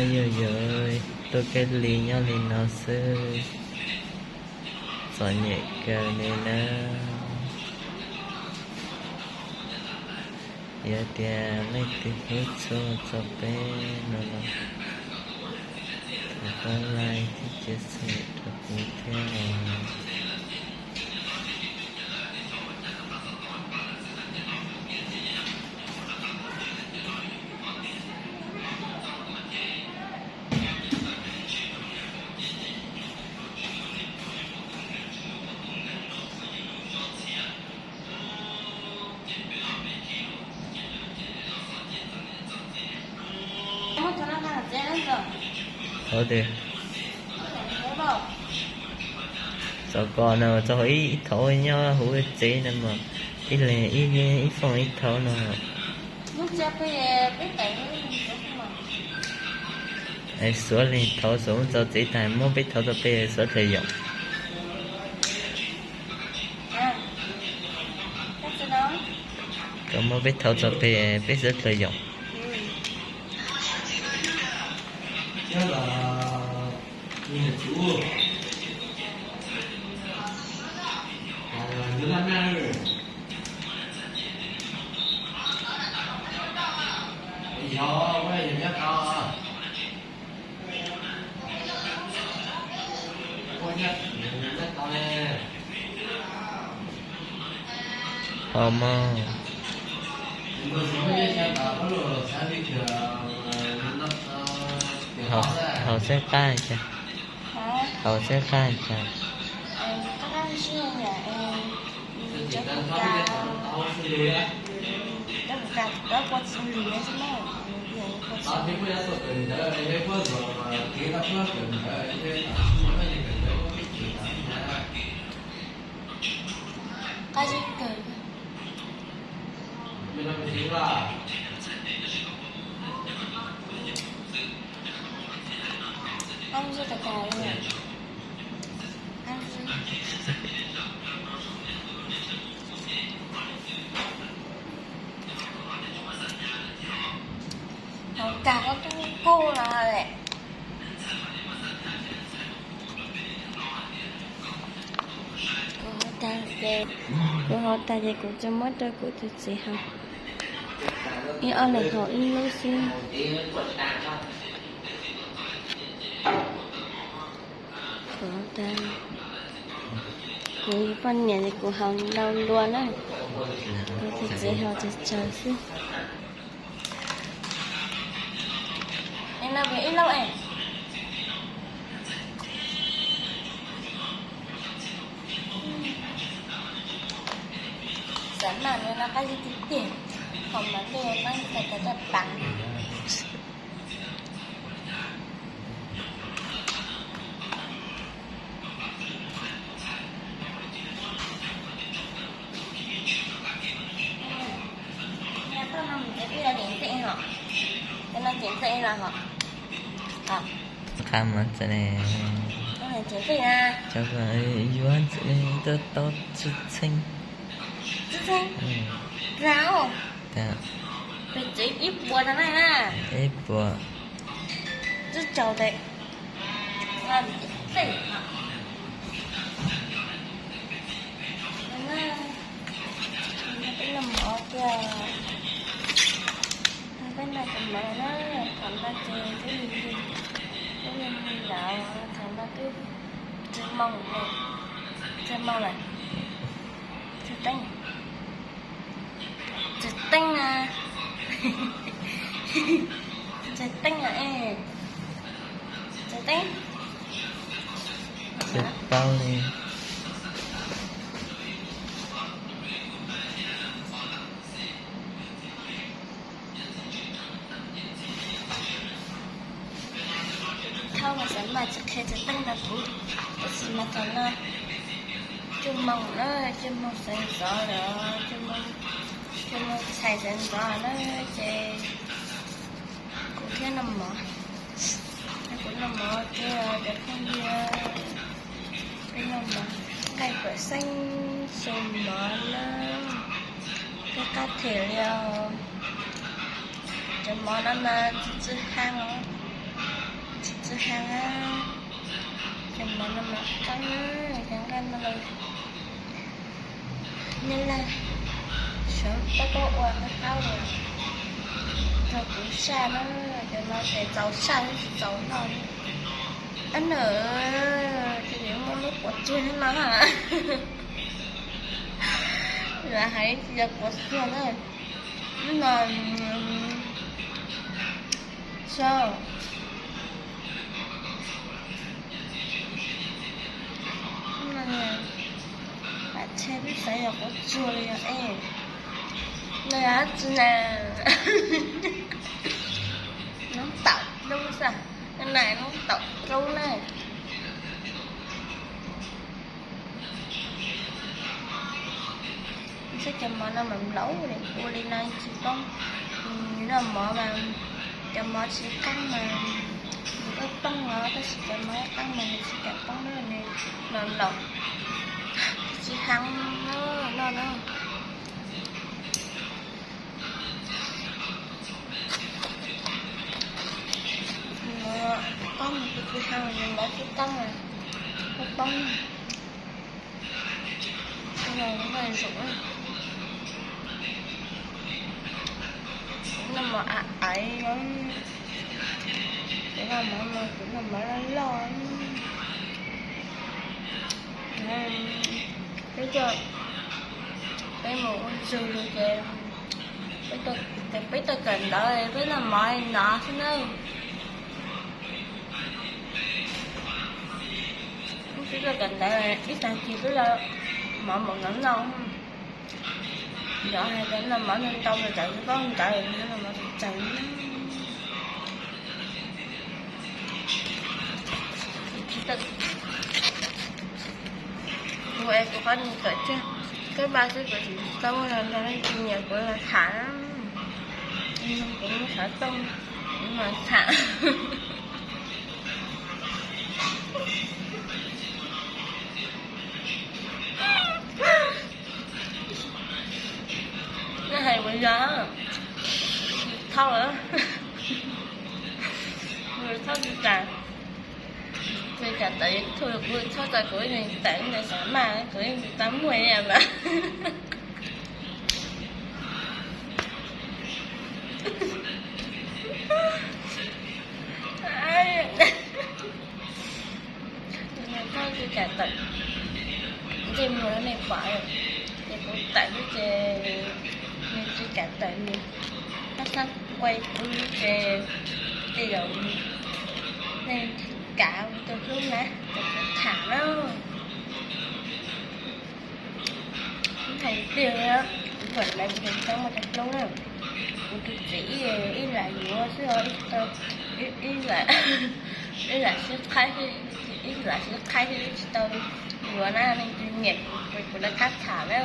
Yog yog, tuaj kab li nyob li no xwb, txom nyem kawg li na. Yog tias leej twg hlub tshua txog peb no los thov pab like thiab share rau kuv thiab os. Hov tias, txog ko no txog ib thaum nyob hauv tsev no mas ib leeg ib fooj ib thaum no. Es xuav leeg thaum xuav mus txog tsev tag muab peb thaum txog peb xuav dlawg yoom. Kom muab peb thaum txog peb, peb xuav dlawg yoom. Hov mog. Hov saib qab cas. Hov saib qab cas. Qab zib kawg. Qab zib tas tas li. Hauv tag kuj tub kub no lawm. Kuv hauv tag ces, kuv hauv tag ces kuv tsuas muab rau kuv tus txiv haus ib ob leeg, haus ib lub xwb. Kuv hauv tag, kuv poj niam ces kuv haus ntau dua na, kuv tus txiv haus tsawg tsawg xwb. Ib lub, ib lub. Xav maj no qab zib tiag tiag, haus mas dej qab zib tas tas raj pav. Qha mas txawm ne, yuav txawm ne, tau tau txhwj txheej. Ib puas. Peb noj mov tiag. Peb noj tus mov na, thaum no ces twb lig lig, twb lig lig lawm, thaum no twb tsib moos lawm, tsib moos lawm. Tseg teeb, tseg teeb na, tseg teeb na, tseg teeb. Tsis paub li. Thaum mas xav mas tsis qhia tsis teeb rau kuv, tab sis mas thaum no cuaj moos na, cuaj moos sawv ntxov lawm, cuaj moos txhais sawv ntxov na, ces Xeeb su mov na, qab qab them li os. Cov mov no mas txi txi haa, txi txi haa. Cov mov no mas qab, cov nqaij no los Nyab Laj sawv tob tob ua qab qab ua. Rau kuv saj na, cov no ces txaus saj tsis txaus noj li. Ab na, ces muaj lub quav tsuag no, lam hais tsis yog quav tsuag na, no, so, lam tshe peb xav yog quav tsuag li yog es, no yog dab tsi na? Noob taum dub xwb, nais noob taum dub na. Saib cov mov no mas nplaum li, ua li no tsis poob. Noj mov mas cov mov tsis qab mas nws poob poob os, tab sis cov mov qab mas nws tsis kam poob na, nws nplaum nplaum, tsis heev no na. Poob, tsis heev, nws mov tsis qab, poob poob. Kuv noj mov aiv aiv, kuv noj mov no kuv noj mov loj loj. Peb cov, peb mus ua zug ces peb tuaj kawm ntawv peb noj mov no xwb na. Peb tuaj kawm ntawv ib tag kis peb los mov npaum no noj. Yog hais tias noj mov ntau ntau los txawv paub ntawv, noj mov txawv txawv. Kuv es kuv qhov mus kawm tseg, kawm pab xwb kuv tsis tau muaj los nrog leej twg nyiam kuv los tham. Kuv muab xov tooj, kuv mam tham. Nej hais ua yog, thauj, thauj tsis tas, tsis tas tawm YouTube kuv thauj tas kuv ib leeg tawm ntawm xav maj kuv ib leeg tau muaj ib yam mas. Thauj tsis tas tawm, ntsej muag nej pom, ces kuv tawm lub ces nws tsis kam tawm nws, tab sis kuv ua kuv lub ces tej zaum nej kav kuv tus hlub na, kuv tham na. Hais tiag, kuv thaum ntawd kuv tseem tsis muaj tus hlub na. Kuv tus txiv ib lam yuav xwb, ib lam sib qhaib, ib lam sib qhaib thiaj li tsis tau yuav na, leej twg nyiam kuv, kuv rov qab tham na.